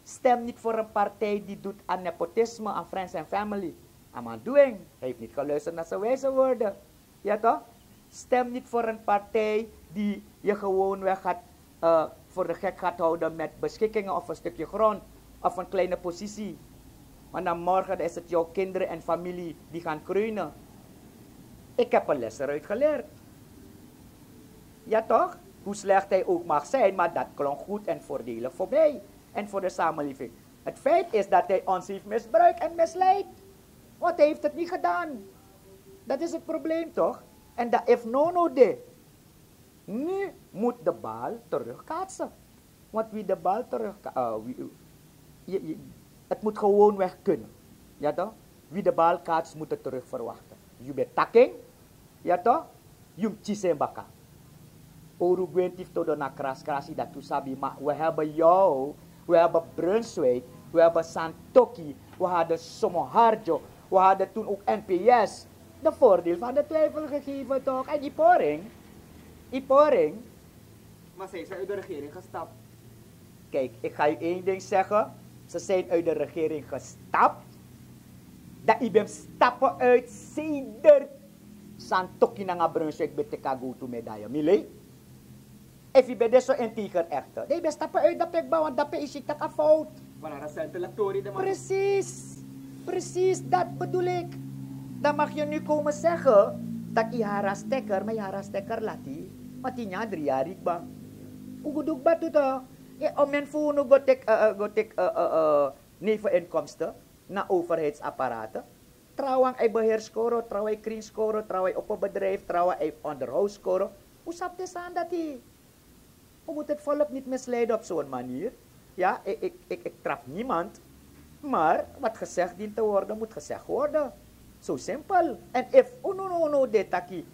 Stem niet voor een partij die doet aan nepotisme, aan friends en family. Amaduing. Hij heeft niet geluisterd naar zijn wijze woorden. Ja toch? Stem niet voor een partij die je gewoonweg gaat, eh, voor de gek gaat houden met beschikkingen of een stukje grond of een kleine positie. Want dan morgen is het jouw kinderen en familie die gaan kreunen. Ik heb een les eruit geleerd. Ja toch? Hoe slecht hij ook mag zijn, maar dat klonk goed en voordelig voor mij en voor de samenleving. Het feit is dat hij ons heeft misbruikt en misleid. Want hij heeft het niet gedaan. Dat is het probleem toch? En dat heeft Nono de. Nu moet de bal terugkaatsen. Want wie de bal terug, eh, wie, je, je, het moet gewoonweg kunnen. Ja toch? Wie de bal kaatst, moet het terug verwachten. Yu ben taking, ja toch? Yu mus kisi en baka. Oru Gwentif todo na kras krasi dat u sabi, maar we hebben jou, we hebben Brunswijk, We hebben Santoki, we hadden Somoharjo, we hadden toen ook N P S. De voordeel van de twijfel gegeven, toch? En Iporing, Iporing. Maar zij zijn uit de regering gestapt. Kijk, ik ga u één ding zeggen. Ze zijn uit de regering gestapt. Dat u bent stappen uit sedert Santoki nanga Brunswijk beteka go to medaille. Mile? Efu yu ben de so integer echte, dan yu ben stappen uit dape kba, want dape yu si tak' a fout. Precies. Precies, dat bedoel ik. Dan mag je nu komen zeggen dat yu hari a stekker, maar yu hari a stekker lati. Want yu nyan dri yari kba. Un go du kba tu toch. Yu o men fu unu go teki, eh, eh, go teki, eh, eh, eh, neveninkomsten na overheidsapparaten. Trawan e beheerskoro, trawan e kringskoro, trawan e opo bedrijf, trawan e onderhoudskoro. Un sabi den sani dati. We moeten het volk niet misleiden op zo'n manier. Ja, ik, ik, ik, ik trap niemand. Maar wat gezegd dient te worden, moet gezegd worden. Zo simpel. En if unu no no de taki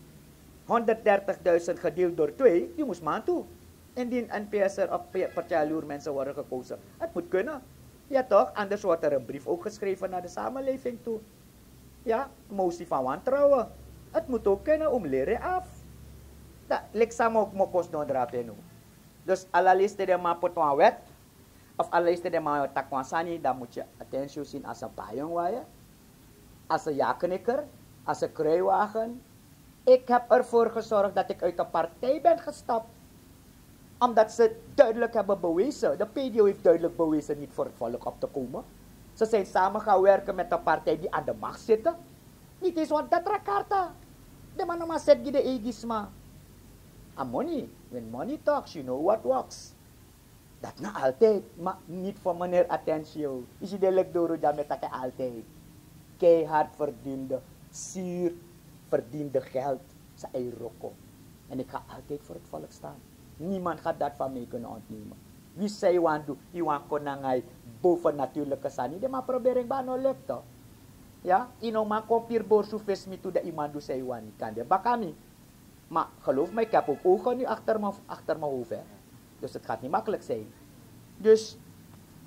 honderddertigduizend gedeeld door twee, yu mus man tu. Indien N P S er of pe-, partialoer mensen worden gekozen. Het moet kunnen. Ja toch? Anders wordt er een brief ook geschreven naar de samenleving toe. Ja, motie van wantrouwen. Het moet ook kunnen, um leren af. Dat lik sama ook mokos don drape nu. Dus ala leisi te den man poti wan wet, of ala leisi te den man taki wan sani, dan moet je attentie zien als een payong wire, als een jaknikker, als een kruiwagen. Ik heb ervoor gezorgd dat ik uit de partij ben gestapt. Omdat ze duidelijk hebben bewezen, de P D O heeft duidelijk bewezen niet voor het volk op te komen. Ze zijn samen gaan werken met de partij die aan de macht zitten. Niet eens want dat rakarta. De man no man set gi de eigi sma. A money, when money talks, you know what walks. Dat na altijd, maar niet voor meneer Attention. Yu si de lek doro dya mi e taki altijd. Keihard verdiende, zuur verdiende geld, sa e roko. En ik ga altijd voor het volk staan. Niemand gaat dat van mij kunnen ontnemen. Wi san yu wani du, yu wani kon nanga yu bovennatuurlijke sani, den man proberi en, ma a no lukt toch. Ja, yu no man kon piri borsu fesi mi tu, dan yu man du san yu wani, kande baka mi. Maar geloof me, ik heb ook ogen nu achter mijn, achter mijn hoofd, hè. Dus het gaat niet makkelijk zijn. Dus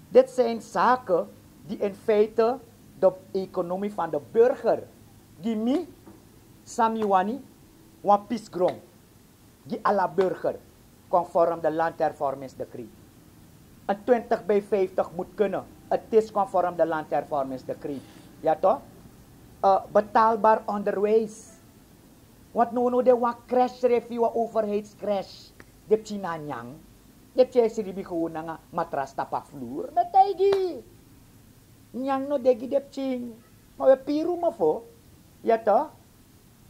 dit zijn zaken die in feite de economie van de burger, gi mi, san mi wani, wan pisi gron, gi ala burger, conform de landhervormingsdecreet. Een twintig bij vijftig moet kunnen. Het is conform de landhervormingsdecreet. Ja toch? Eh, betaalbaar onderwijs. Want no no de wan crash srefi, wan overheidscrash. De pikin na nyan. De pikin e sribi gewoon nanga matras tapu a vloer. Mi e taigi yu. Nyan no de gi de pikin. Ma wi e piri un mofo. Ja toch?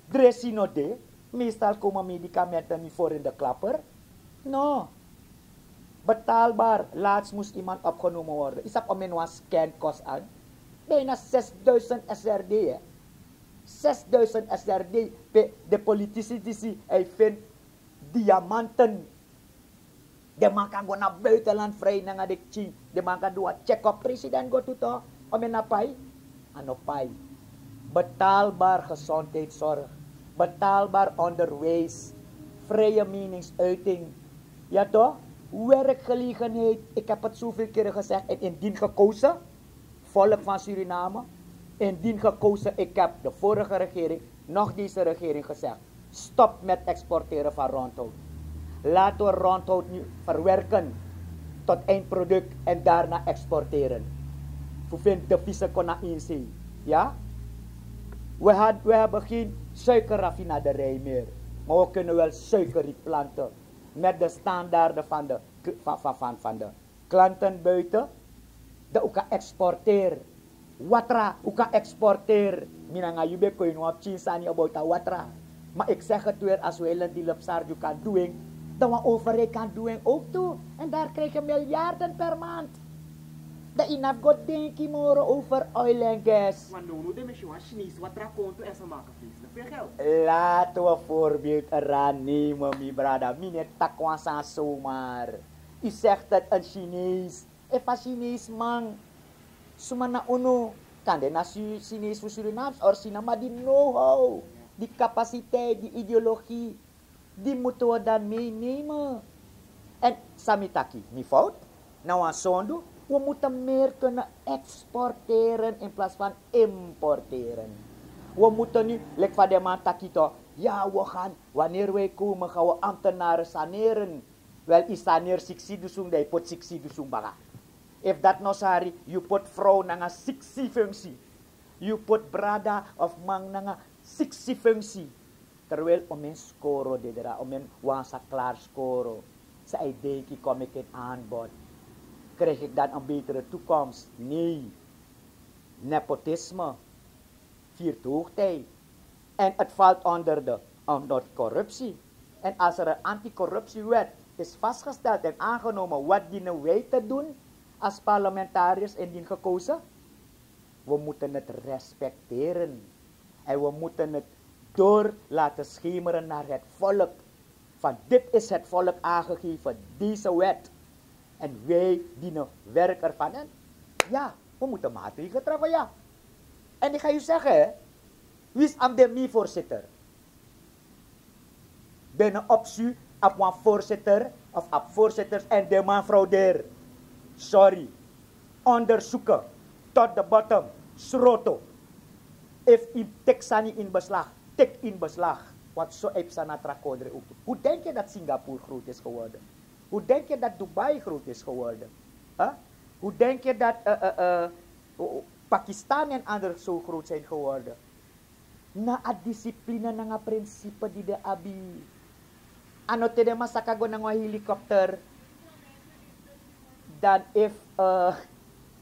Dresi no de. Meestal komen medikamenten niet voor in de klapper. No. Betaalbaar. Laatst moest iemand opgenomen worden. Yu sabi omeni wan scan kost aan? Bijna zesduizend S R D, hè. Zesduizend S R D. Pe de politici disi, hij vindt diamanten. Den man kan go na buitenland vrij nanga den pikin. Den man kan du wan check-up. President go tu toch. Omeni a pai? A no pai. Betaalbaar gezondheidszorg. Betaalbaar onderwijs. Vrije meningsuiting. Ja toch? Werkgelegenheid. Ik heb het zoveel keren gezegd. En indien gekozen, volk van Suriname, indien gekozen, ik heb de vorige regering, nog deze regering gezegd: stop met exporteren van rondhout. Laten we rondhout nu verwerken tot eindproduct en daarna exporteren. Fu feni de vise kon na inzee. Ja? We, had, we hebben geen suikerraffinaderij meer, maar we kunnen wel suikerriet planten met de standaarden van de, van, van, van, van de klanten buiten, dan un kan exporteri. Watra, un kan exporteri. Mi nanga yu ben kon ini wan pikin sani about a watra. Maar ik zeg het weer, als Wijlen Dilop Sardu kan du en, dan wan overheid kan du en ook tu. En daar krijg je miljarden per maand. Dan yu no abi go denki moro over oil en gas. Want now no den mesi wan Chinese watra kontu en ze maken feestelijk veel geld. Laten we voorbeeld eraan nemen, mi brada. Mi no e taki wan sani zomaar. U zegt het, een Chinees. Efu a Chinees man, suma na unu? Kande na Chinees fu Surinaams or China, ma di know-how, di capaciteit, di ideologie, di moeten we dan meenemen. En san mi taki, mi fout? Na wan sondu. We moeten meer kunnen exporteren in plaats van importeren. We moeten nu, like van de man taki toch, ja, we gaan, wanneer wij komen, gaan we ambtenaren saneren. Wel, i saneer siksi dusun, dan i poti siksi dusun baka. If dat no sari, yu poti vrouw nanga siksi functie. Yu poti brada of man nanga siksi functie. Terwijl om in skoro didra, om in wansa klaar skoro. Sa i denki kom ik in aanbod. Krijg ik dan een betere toekomst? Nee. Nepotisme viert hoogtij. En het valt onder de, onder corruptie. En als er een anticorruptiewet is vastgesteld en aangenomen, wat dienen wij te doen als parlementariërs indien gekozen? We moeten het respecteren. En we moeten het door laten schemeren naar het volk. Van dit is het volk aangegeven, deze wet. En wij dienen werk ervan. En ja, we moeten maatregelen treffen, ja. En ik ga u zeggen, hè, wie is aan de voorzitter? Binnen optie op wan voorzitter of op voorzitters en de man fraudeer. Sorry. Onderzoeken tot de bottom. Sroto. If in tek sani in beslag, tek in beslag. Want zo heb sana trakodre ook. Hoe denk je dat Singapore groot is geworden? Hoe denk je dat Dubai groot is geworden? Huh? Hoe denk je dat uh, uh, uh, Pakistan en andere zo groot zijn geworden? Na a discipline nanga principe di de abi. A no te den man saka go nanga wan helikopter. Dan if uh,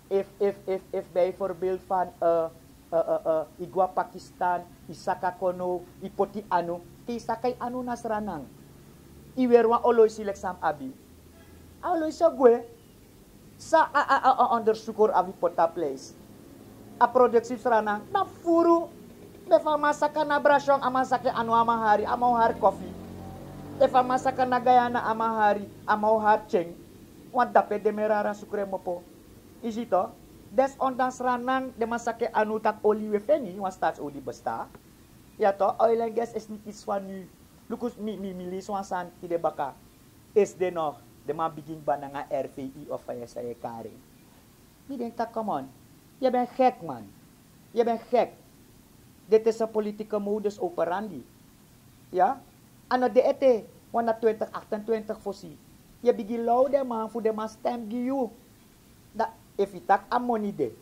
if if if if bijvoorbeeld van uh, uh, uh, uh, i go a Pakistan, i saka kono, i poti anu, te i saka i anu na Sranan, i weri wan oloisi leki san mi abi. A oloisi o gwe. Sa a a a a ondersukur abi poti a pleis. A produksi fu Sranan na furu. Efu a man saka na Brashon, a man saka en anu, a man hari, a man o hari kofi. Efu a man saka na Guyana, a man hari, a man o hari tyen. Wan dape den merara sukru en mopo. I si to? Desondanks Sranan den man saka en anu, taki oli wi e feni, wan staatsolie besta. Ya to, oil and gas is niet iets van nu. Luku, mi mi mi leisi wan sani tide baka. Is de no, den man bigin kba nanga R V I of fa yu e kari en. Mi denki taki, come on. Yu ben gek, man. Yu ben gek. Dit is een politieke modus operandi. Ya? A no de ete, want na twintig achtentwintig fosi yu e bigin low den man fu den man stem gi yu. Dan efu yu taki a moni de,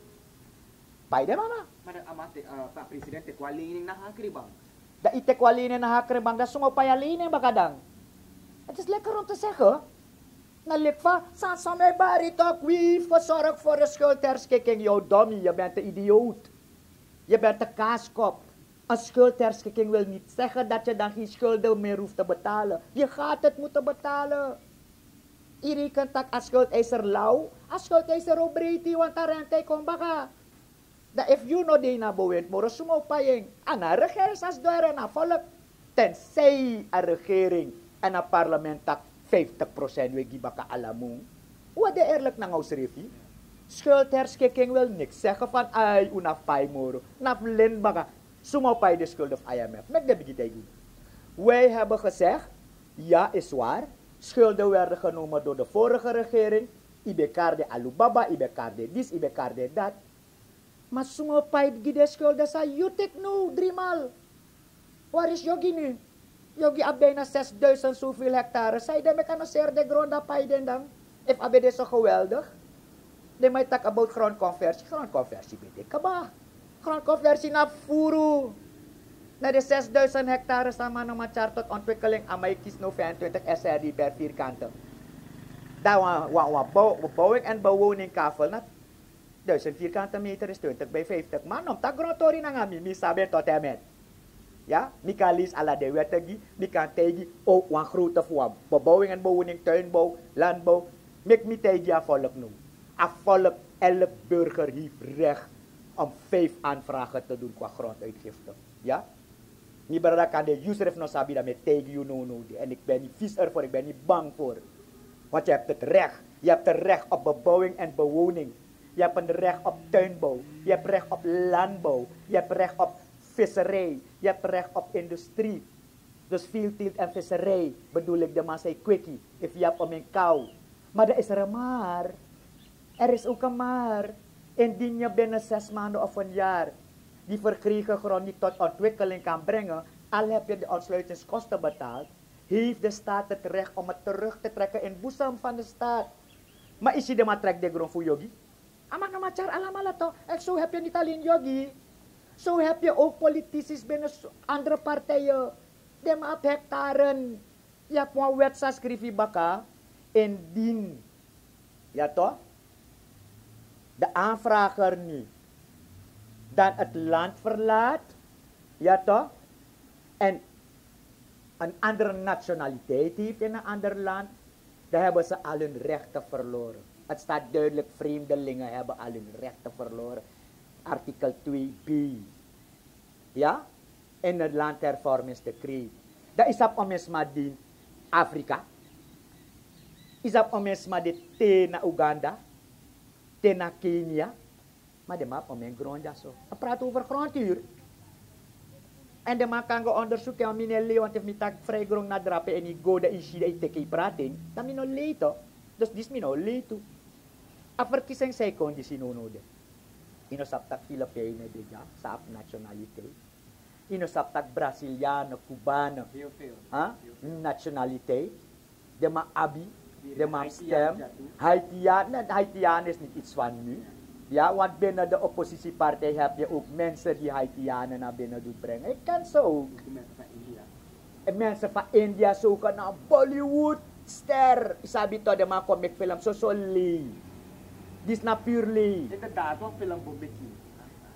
pai den mama. Ma dan a man te, eh, a president teki wan lening na Hakribank. Dan yu teki wan lening na Hakribank, dan suma o pai a lening baka dan? Het is lekker om te zeggen. Na leki fa san san mi e bari tok, wi fu sorg voor de schuldherschikking. Yu dom, yu bent een idioot. Yu bent een kaaskop. Een schuldherschikking wil niet zeggen dat je dan geen schulden meer hoeft te betalen. Je gaat het moeten betalen. Yu reken taki a schuldeiser law, a schuldeiser o breiti, want a rente e kon baka. Dan efu yu no de ini a bewind moro, suma o pai en? A no a regering sa sidon, na a volk. Tenzij a regering en a parlement taki vijftig procent wi e gi baka ala mun. Wi o de eerlijk nanga unsrefi. Schuldherschikking wil niks zeggen van ai, un no abi pai moro, un no abi leni baka. Suma o pai den schulden fu I M F? Meki den bigin taigi unu. Wij hebben gezegd, ja, is waar. Schulden werden genomen door de vorige regering. Yu ben kari den alubaba, yu ben kari den disi, yu ben kari den dati. Ma suma o pai gi den schulden san yu teki now, drie maal? Waar is Yogi nu? Yogi abi bijna zesduizend zoveel hectare. Sanede meki a no seri den gron dan pai den dan? Efu a ben de so geweldig, den man e taki about grondconversie. Grondconversie ben de kaba. Grondconversie na furu. Na den zesduizend hectare san man no man tyari tot ontwikkeling, a man e kisi now vijfentwintig S R D per vierkante. Dan wan wan wan bow-, bebouwing en bewoning kavel na duizend vierkante meter is twintig bij vijftig. Ma no mus taki grontori nanga mi, mi sabi en tot en met. Ya, mi kan leisi ala den wetten gi, mi kan taigi, o, wan grootte fu wan bebouwing en bewoning, tuinbouw, landbouw. Meki mi taigi a volk now. A volk, elk burger heeft recht om vijf aanvragen te doen qua gronduitgifte. Ya? Mi brada, kande yu srefi no sabi, dan mi e taigi yu now now de. En ik ben niet vies ervoor, ik ben niet bang voor. Want je hebt het recht. Je hebt het recht op bebouwing en bewoning. Je hebt een recht op tuinbouw. Je hebt recht op landbouw. Je hebt recht op visserij. Je hebt recht op industrie. Dus veeteelt en visserij, bedoel ik, de man san e kweki, efu yu abi om en kaw. Maar dan is er een maar. Er is ook een maar. Indien je binnen zes maanden of een jaar die verkregen grond niet tot ontwikkeling kan brengen, al heb je de ontsluitingskosten betaald, heeft de staat het recht om het terug te trekken in boezem van de staat. Maar is je de matrek de grond voor yogi? Amak na matyar alamala toch? En zo heb je niet alleen yogi. Zo heb je ook politici binnen andere partijen. De map hectaren. Je hebt een wet sa schrijf je baka. Indien, ja toch, de aanvrager nu dan het land verlaat, ja toch, en een andere nationaliteit heeft in een ander land, dan hebben ze al hun rechten verloren. Het staat duidelijk, vreemdelingen hebben al hun rechten verloren. Artikel twee b. Ya, in het land hervormingsdecreet. Dan isap omen sma din Afrika. Isap omen sma de te na Uganda, te na Kenia. Maar de man op omen grond ya so. A praat over grondhuur. En de man kan go onderzoek en mine leon te mi tak vrij grond na drape en ik go de isi de ik teke prating. Dan mi no leto. Dus dis mi no leto. A verkiezing zij conditie no nodig. Ino saptak Filipijnen de ya, sap nationaliteit. Ino saptak Brazilianen, Cubanen. Heel veel. Huh? Heel veel. Nationaliteit. De man abi, de man stem. Haitianen, Haitianen is niet iets van nu. Ja, want binnen de oppositiepartij heb je ook mensen die Haitianen naar binnen doet brengen. Ik ken ze ook. En mensen van India zoeken naar Bollywood ster. Isabi to de man kom ik film so so lei. Dis na puur lei. Inderdaad, wat film bomeki.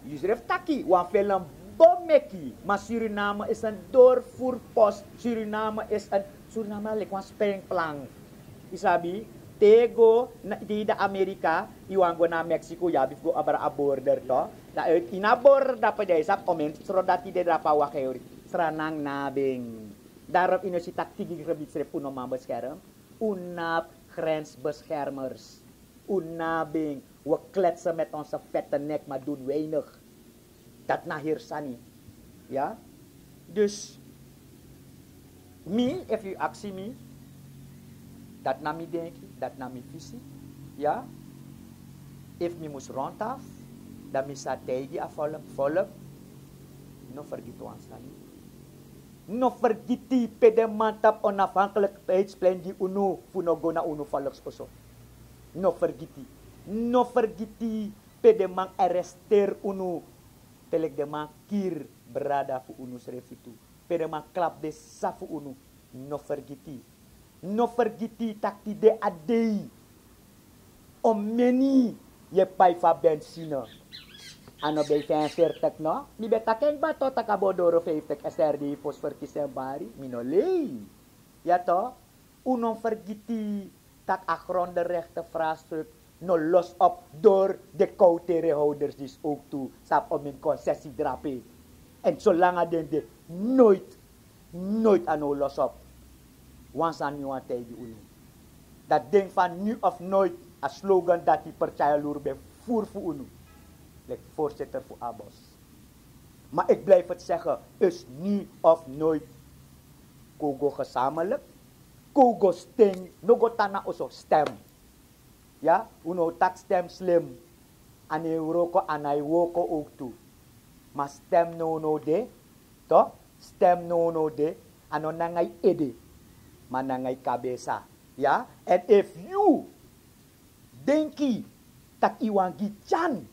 Yusref taki, wan film bomeki. Maar Suriname is een doorvoerpost. Suriname is een, Suriname lijkt een springplank. Isabi, tego, na, di da Amerika, iwan go na Mexico, ya bif go abra a border to. Na uit ina border dapa de isap omen, srodati de dapa wakeri. Sranang nabing. Daarom ino si tak tigi gebied sref unu man bescherm. Unu na grensbeschermers. Unu na bing. We kletsen met onze vette nek, maar doen weinig. Dat na hier sani. Ja? Dus, mi, if you aksi mi, dat na mi denki, dat na mi visie. Ja? If mi mus rondaf, dan mi sa taigi a volk, volk, no vergit wan sani. No fergiti pe den man tapu onafhankelijkheidsplein gi unu fu no go na unu volksoso. No fergiti. No fergiti pe den man arresteer unu. Te leki den man kiri brada fu unu srefi tu. Pe den man klapu den sisa fu unu. No fergiti. No fergiti tak' tide a dei. Omeni yu e pai fu a benzine? A no ben yu fenfirtik no? Mi ben taki en kba to tak' a bo doro fiftik srd fosi ferkisi en bari. Mi no lei. Ya to? Un no fergiti tak' a grondenrekte vraagstuk no los op dori de kowterehouders disi owktu san abi omen konsesi drape. Èn solanga den de noiti noiti a no o losi op. Wan sani mi wani taigi unu. Dati den fan nu of noiti a slogan dati pertyaya luru ben furu fu unu leki voorzitter fu abos. Ma iki blifi eti sege is nu of noiti. Kon un go gesameliki, kon un go sten, no go tan na oso, stem. Ya, un no taki stem slem. A no e wroko, a no e woko owktu. Ma stem nownow de. To, stem nownow de. A no nanga yu ede, ma nanga yu kabesa. Ya, èn efu yu denki tak' yu wani gi tyan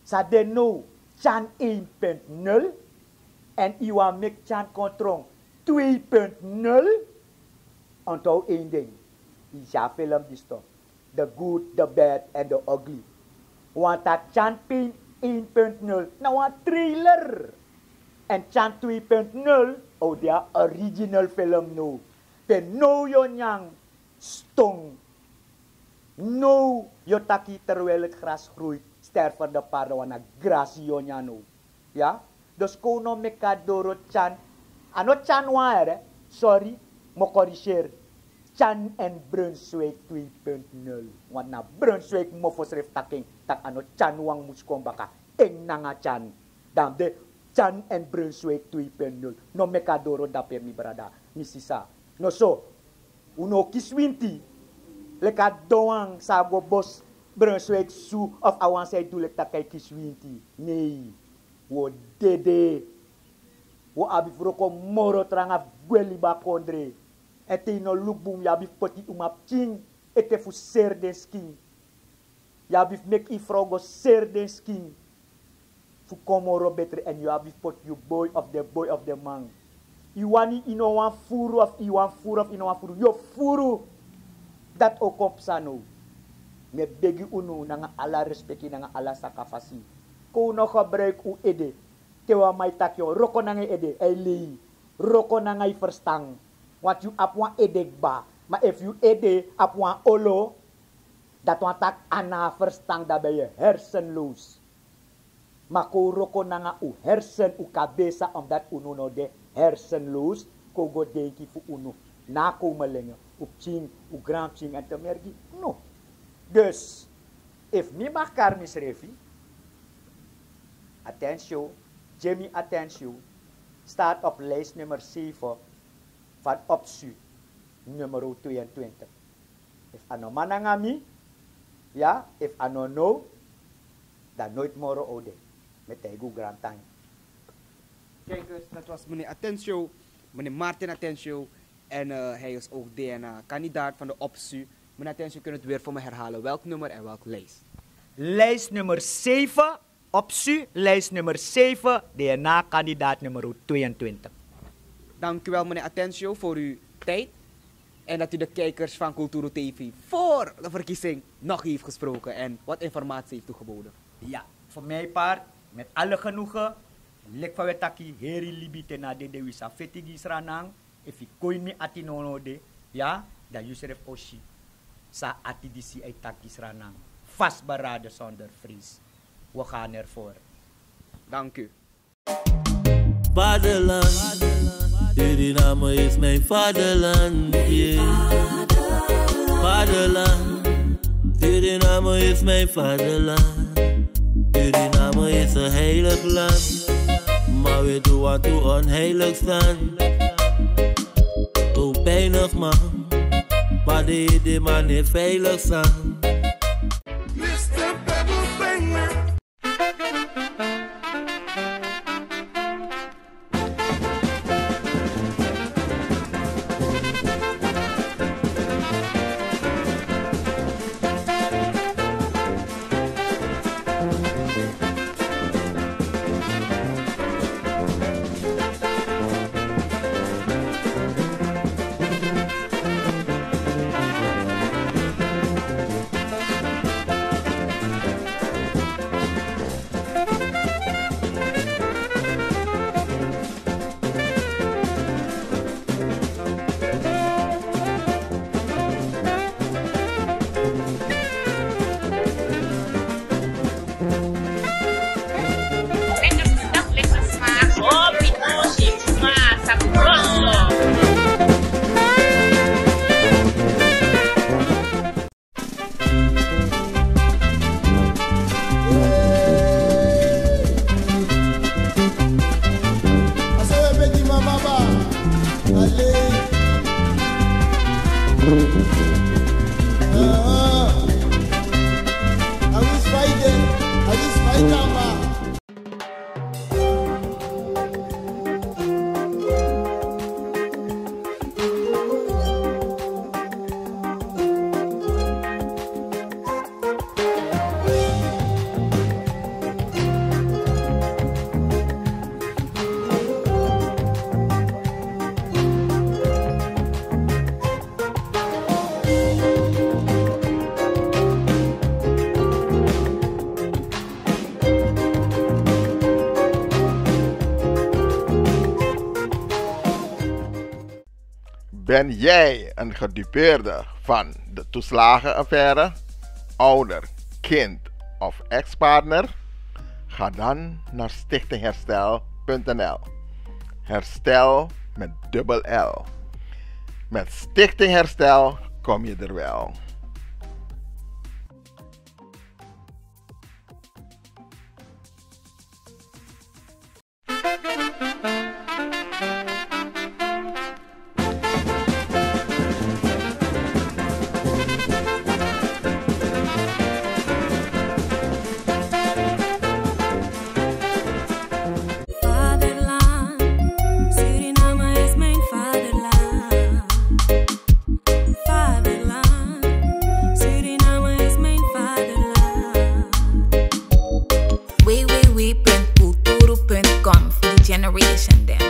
san de now, tyan ein punt nul, èn yu wani meki tyan kon tron twee punt nul. Onthou ein ding. Yu si a film disi to, the good, the bad and the ugly. Want a tyan pin ein punt nul na wan trailer. Èn tyan twee punt nul o de a original film now. Pe now yu o nyan ston. Now yu o taki terwijl het gras groeit sterven de paarden, wan na grasi yu o nyan now. Ya. Dus kon un no meki a doro tyan. A no tyan wan here. Sorry, mi o korigeri. Tyan èn Brunswijk twee punt nul. Want na Brunswijk mofo srefi taki en tak' a no tyan wan mus kon baka. En nanga tyan. Dan de tyan èn Brunswijk twee punt nul. No meki a doro dape, mi brada, mi sisa. No so. Un no o kisi winti. Leki a donwan san a go bosi brunswik su of a wan san e du leki taki a e kisi winti. Nei, wi o dede. Wi o abi fu wroko moro tranga fu gwe libi a kondre. Èn te yu no luku bun yu abi fu poti umapikin ete fu seri den skin. Yu abi fu meki yu frow go seri den skin fu kon moro betre èn yu abi fu poti yu boi of den boi of den man. Yu wani yu no wani furu of yu wani furu of yu no wani furu yu o furu. Dati o kon psa now. Mi e begi unu nanga ala respeki nanga ala sakafasi. Kon un no gebruiki un ede. Te wan man e taki yu o wroko nanga en ede a e lei. Wroko nanga yu ferstan. Want yu abi wan ede kba. Ma efu yu ede abi wan olo, dati wani taki a na a ferstan dan ben yu hersenloos. Ma kon wroko nanga un hersen un kabesa omdati unu no de hersenloos. Kon go denki fu unu nakomelingen, un pikin, un granpikin èn te merki. No. Dus efu mi mag kari misrefi, atensio, gi mi atensio, staat op lijst nummer zeven van opsu nummer tweeëntwintig. Efu a no man nanga mi, ya, efu a no no, dan noiti moro ode. Mi e taigi un grantangi. Kijkers, dat was meneer Atensio, meneer Martin Atensio. En eh, hij is ook D N A-kandidaat van de opsu. Meneer Atensio, kunt u het weer voor me herhalen? Welk nummer en welk lijst? Lijst nummer zeven, opsu, lijst nummer zeven, D N A-kandidaat nummer tweeëntwintig. Dank u wel, meneer Atensio, voor uw tijd. En dat u de kijkers van Kulturu T V voor de verkiezing nog heeft gesproken en wat informatie heeft toegeboden. Ya, fu mi part, met alle genoegen, leki fa wi e taki heri libi te na dede wi sa feti gi Sranan. Efu yu kon ini mi ati nownow de, ya, dan yu srefi o si san a ati disi e taki gi Sranan. Vastberaden zonder vrees. We gaan ervoor. Dank u. Vaderland, Suriname is mijn vaderland, yeah. Vaderland, Suriname is mijn vaderland. Suriname is een heilig land, maar we doen wat we onheilig staan. Zo pijnig man, maar de, de man niet veilig staan. Ben jij een gedupeerde van de toeslagenaffaire, ouder, kind of ex-partner? Ga dan naar stichting herstel punt n l. Herstel met dubbel L. Met Stichting Herstel kom je er wel. generation den.